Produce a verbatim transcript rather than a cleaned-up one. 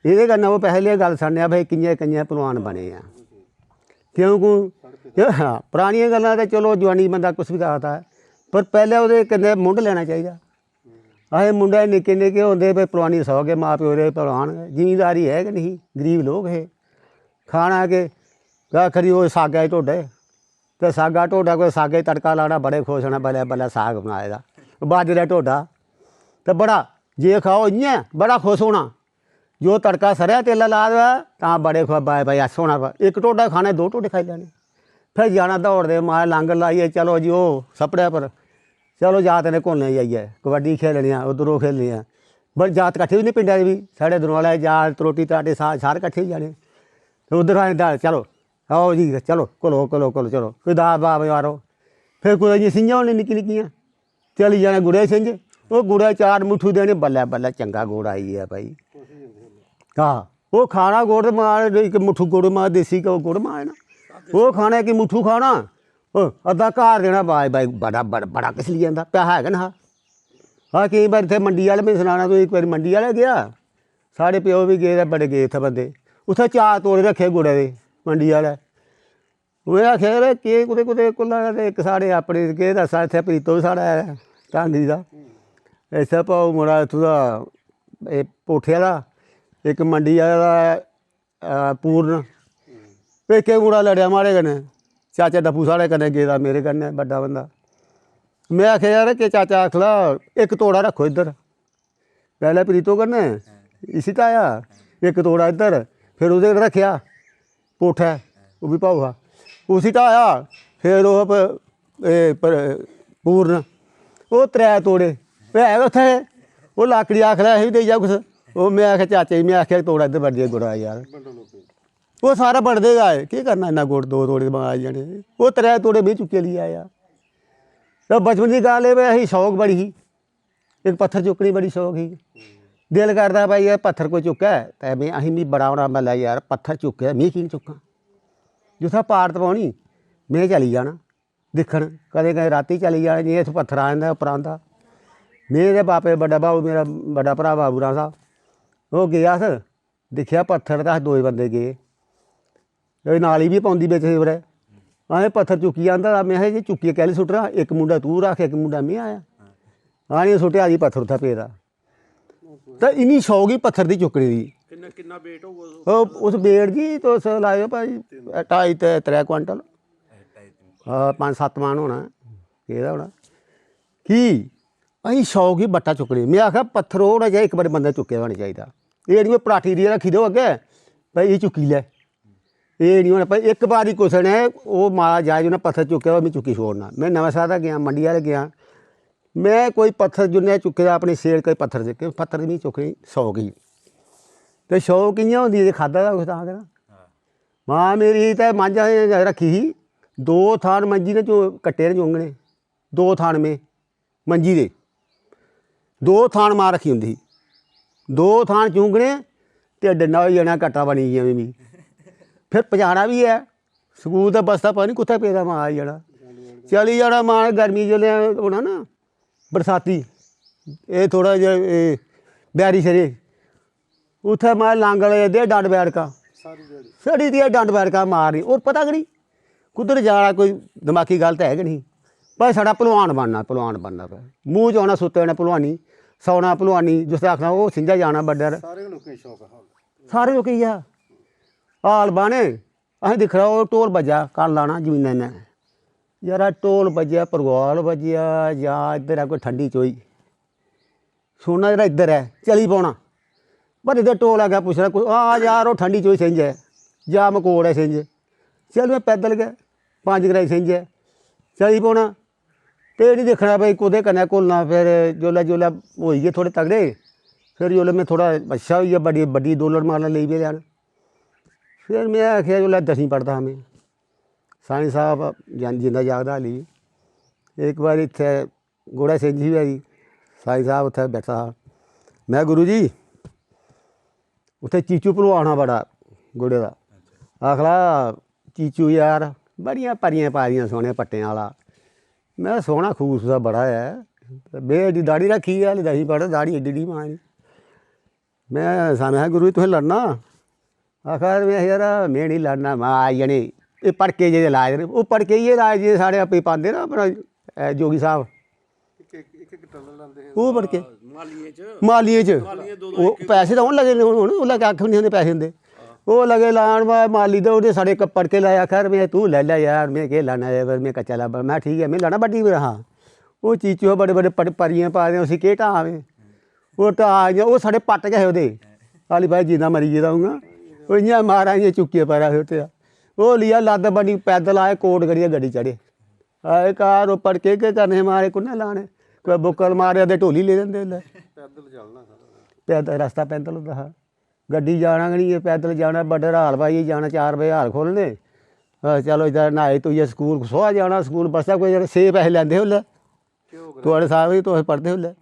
एह्दे कन्नै ओह् पैह्लें गल्ल सनाया भाई कि'यां कि'यां पहलवान बने आ। क्योंकि हां, परानियां गल्लां ते चलो जुआनी बंदा कुछ बी आखदा ऐ, पर पैह्लें ओह्दे कन्नै मुंढ लैना चाहिदा। असें मुंढै निक्के निक्के होंदे भाई पहलवानी सौ गै, मां प्यो दे पहलवान गै, जिमींदारी है गै निं ही, गरीब लोक हे। खाना केह्? आखरी ओह् सागै दे ढोडे, ते सागा ढोडा, कोई सागै गी तड़का लाना, बड़े खुश होना, बल्लै बल्लै साग बनाए दा, बाजरे दा ढोडा। ते बड़ा, जे खाओ इ'यां बड़ा खुश होना। जो तड़का सरेआं तेलै ला दा होऐ, तां बड़े खुश, बाय बाय, अस होना। इक ढोडा खाना, दो ढोडे खाई लैने। फिर जाना दौड़दे, माए लांगल लाइयै, चलो जी, ओह् सप्पड़ै पर, चलो जागत ने घुलने जाइयै, कबड्डी खेलने आं, उद्धर ओह् खेलने आं। बड़े जागत कट्ठे होई जंदे पिंडै दे बी, साढ़े दरोआलै जागत, त्रोटी त्राटी, सा-, सारे कट्ठे होई जाने। ते उद्धर असें दा-, चलो, आओ जी, चलो, घुलो, घुलो, घुलो, चलो। कोई दाब, बाब मारो। फिर कुतै इ'यां सिंझां होनियां निक्की निक्कियां, चली जाना गुड़ै सिंझ। ओह् गुड़ै चार मुट्ठू देने, बल्लै बल्लै चंगा गुड़ आई गेआ भाई। हां, ओह् खाना गुड़ ते मार, इक मुट्ठू गुड़ मार, देसी घ्यो गुड़ मार ना। ओह् खाना, इक मुट्ठू खाना, ओह् अद्धा घर देना, बाय बाय, बड़ा, बड़ा, बड़ा किश लेई जंदा, पैसा है गै नेहा। हां, केईं बारी इत्थै मंडी आह्ले, में सनाना तुसें, इक बारी मंडी आह्ले गेआ, साढ़े प्यो बी गे ते बड़े गे इत्थै बंदे, उत्थै चार तोड़े रक्खे गुड़ै दे मंडी आह्ले। उ'नें आखेआ, "यरो, केह् कुतै, कुतै कोला?" ते इक साढ़े अपने केह् दस्सां, इत्थै प्रीतो बी साढ़ा ऐ, ढांगरी दा। इत्थै भाऊ मुड़ा इत्थूं दा, एह् पोठे आह्ला, इक मंडी आह्ला, अ, पूर्ण। ते इक मुड़ा लड़ेआ माड़े कन्नै, चाचा डप्पू साढ़े कन्नै गेदा, मेरे कन्नै, बड्डा बंदा। में आखेआ, "यार, केह् चाचा आखला, इक तोड़ा रक्खो इद्धर।" पैह्लें प्रीतो कन्नै इसी ढाया, इक तोड़ा इद्धर, फिर ओह्दे कन्नै रक्खेआ पोठै, ओह् बी भाऊ हा, उसी ढाया, फिर ओह् प-, एह् पर-, पूर्ण, ओह् त्रै तोड़े, ओह् है गै उत्थै हे, ओह् लाकड़ी आखदा, "असें बी देई जा कुछ।" ओह् में आखेआ, "चाचे गी में आखेआ, तोड़ा इद्धर बड्डी गुड़ा यार।" ओह् सारा बंडदे गै आए, केह् करना इन्ना गुड़, दो तोड़े आई जाने। ओह् त्रै तोड़े में चुक्कियै लेई आया। ते बचपन दी गल्ल एह्, असें शौक बड़ी ही, इक पत्थर चुक्कने दी बड़ी शौक ही। दिल करदा भाई, एह् पत्थर कोई चुक्कै, ते में, असें, मी बड़ा होना, "बल्लै यार, पत्थर चुक्कै, में की निं चुक्कां?" जित्थै पारत पौनी, में चली जाना दिक्खन। कदें कदें रातीं चली जाना, जि'यां इत्थै पत्थर आ जंदा उप्परा आंदा। में ते बापे बड्डा भाऊ, मेरा बड्डा भ्राऽ बाबू राम दा, ओह् गे अस, दिक्खेआ पत्थर, ते अस दोए बंदे गे। एह् नाली बी पौंदी बिच, इस बरै असें पत्थर चुक्कियै आंदा, में आखेआ, "जे चुक्कियै कैह्ली सुट्टना? इक मुंडा तूं रक्ख, इक मुंडा में आया।" आनियै सुट्टेआ जी पत्थर उत्थै पेदा। ते इन्नी शौक ही पत्थर दी चुक्कने दी। किन्ना, किन्ना weight होग उस? ओह्, उस weight जी, तुस लाएओ भाई, ढाई ते त्रै क्विंटल। हां, पंज सत्त मन होना, एह्दा होना। की? असें शौक ही बट्टा चुक्कने दी। में आखेआ, पत्थर ओह् होना चाहिदा, इक बारी बंदे चुक्के दा होना चाहिदा। एह् निं कोई पराठी दी रक्खी दे होग, भाई, एह् चुक्की लै। एह् निं होना, भाई, इक बारी कुसै ने ओह् माता जायज उ'नें पत्थर चुक्केआ, ओह् में चुक्की छोड़ना। में नमें शैह्र दा गेआ, मंडी आह्ले गेआ, में कोई पत्थर जिन्ने चुक्के दा अपने सेल, कोई पत्थर चुक्के, पत्थर दी मिगी चुक्कने दी शौक ही। ते शौक इ'यां होंदी जे खाद्धा दा कुछ तां करा। मां मेरी ते मंझ असें रक्खी ही, दो थान मंझी ने चो-, कट्टे ने चुंगने, दो थान में मंझी दे, दो थान मां रक्खी होंदी ही, दो थान चुंगने ते डंडा होई जाना, कट्टा बनी गेआ मिगी। फिर पजाना बी ऐ, स्कूल दा बस्ता पता निं कुत्थै पेदा मां आई जाना, चली जाना मां ने। गर्मी जिसलै होना ना, बरसाती, एह् थोह्ड़ा जेहा, एह् बैरी शरे, उत्थै माए लांगल दे डंड बैठकां, सारी ध्याड़ी। सड़ी दियां डंड बैठकां मारनी। होर पता गै निं कुद्धर जाना, कोई दमाकी गल्ल ते है गै निं। भाई, साढ़ा पहलवान बनना, पहलवान बनना। भाई, मूंह च औना सुत्ते ने पहलवानी, सौना पहलवानी, जिसलै आखना ओह् सिंझा जाना बड्डे। सारे गै लोकें गी शौक हा। सारे लोकें गी हा। हाल बाह्ने, असें दिक्खना ओह् ढोल बज्जा, कन्न लाना जमीनै नै। यरा, ढोल बज्जेआ, परगोआल बज्जेआ, जां इद्धर ऐ कोई ठंडी चोई, सुनना जेह्ड़ा इद्धर ऐ, चली पौना। पर इद्धर ढोल अग्गें पुच्छना, कोई, "हां यार, ओह् ठंडी चोई सिंझ ऐ, जां मकोड़ ऐ सिंझ।" चल, में पैदल गै पंज ग्राई सिंझ ऐ, चली पौना। ते एह् निं दिक्खना भाई, कोह्दे कन्नै घुलना। फिर जिसलै, जिसलै होई गे थोह्ड़े तगड़े, फिर जिसलै में थोह्ड़ा अच्छा होई गेआ, बड्डी, बड्डी दो लड़ मारना लेई पे लैन। फिर में आखेआ, जिसलै दसमीं पढ़दा हा में, साईं साहब जन-, जिंदा जागदा हाली बी। इक बारी इत्थै गोड़ा सिंझ ही भाई, साईं साहब उत्थै बैठा हा। में, "गुरु जी, उत्थै चीचू भलवान हा बड़ा गोड़े दा।" आखला, "चीचू यार, बड़ियां परियां पाई दियां सोह्ने पट्टें आह्ला।" में, "सोह्ना खूबसूरत बड़ा ऐ।" ते में एड्डी दाढ़ी रक्खी ऐ, हाली दसमीं पढ़दा, दाढ़ी एड्डी एड्डी मां दी। में सानू आखेआ, "गुरु जी, तुसें लड़ना?" आखा, "में, यार, में निं लड़ना, में आई जाने।" एह् पड़के जेह्दे लाए दे न, ओह् पड़के इ'यै लाए जे साढ़े आपे पांदे ना अपना, ए, जोगी साहब। इक, इक, इक, इक टनल लांदे हे। ओह् पड़के। मालियें च। मालियें च। मालियें दो दो ओह् इक इक पैसे तां हून लगे न, हून, हून, उसलै कक्ख बी निं होंदे पैसे होंदे। ओह् लगे लान, मा-, माली दे ओह्दे साढ़े क-, पड़के लाए, आखा, "में, तूं लै लै यार, में केह् लैना ऐ, में कच्चा लब्भा।" में, "ठीक ऐ, में लैना बड्डी पर।" हां, ओह् चीचू बड़े बड्डे पट-, परियां पा दे, उसी केह् ढां में? ओह् ढां इ'यां, ओह् साढ़े पट्ट गै हे ओह्दे। आली भाई जींदा मरी गेदा हून। ओह् इ'यां मारा, इ'यां चुक्कियै परा सुट्टेआ। ओह् लिया लद्द बनी, पैदल आए, कोट करियै गड्डी चढ़े। आए घर, ओह् पड़के केह् करने हे मारे, कु'न्नै लाने? कोई बुक्कल मारेआ ते ढोली लेई जंदे उसलै। पैदल चलना हा। पैदल, रस्ता पैदल होंदा हा। गड्डी जाना गै निं, पैदल जाना, बड्डे हाल पाइयै जाना, चार बजे हाल खोह्लने। बस चलो, इद्धर न्हाई धोइयै स्कूल सोहा जाना, स्कूल बस्सा कोई छे पैसे लैंदे हे उसलै। थुआढ़े साहब जी, तुस पढ़दे हे उसलै।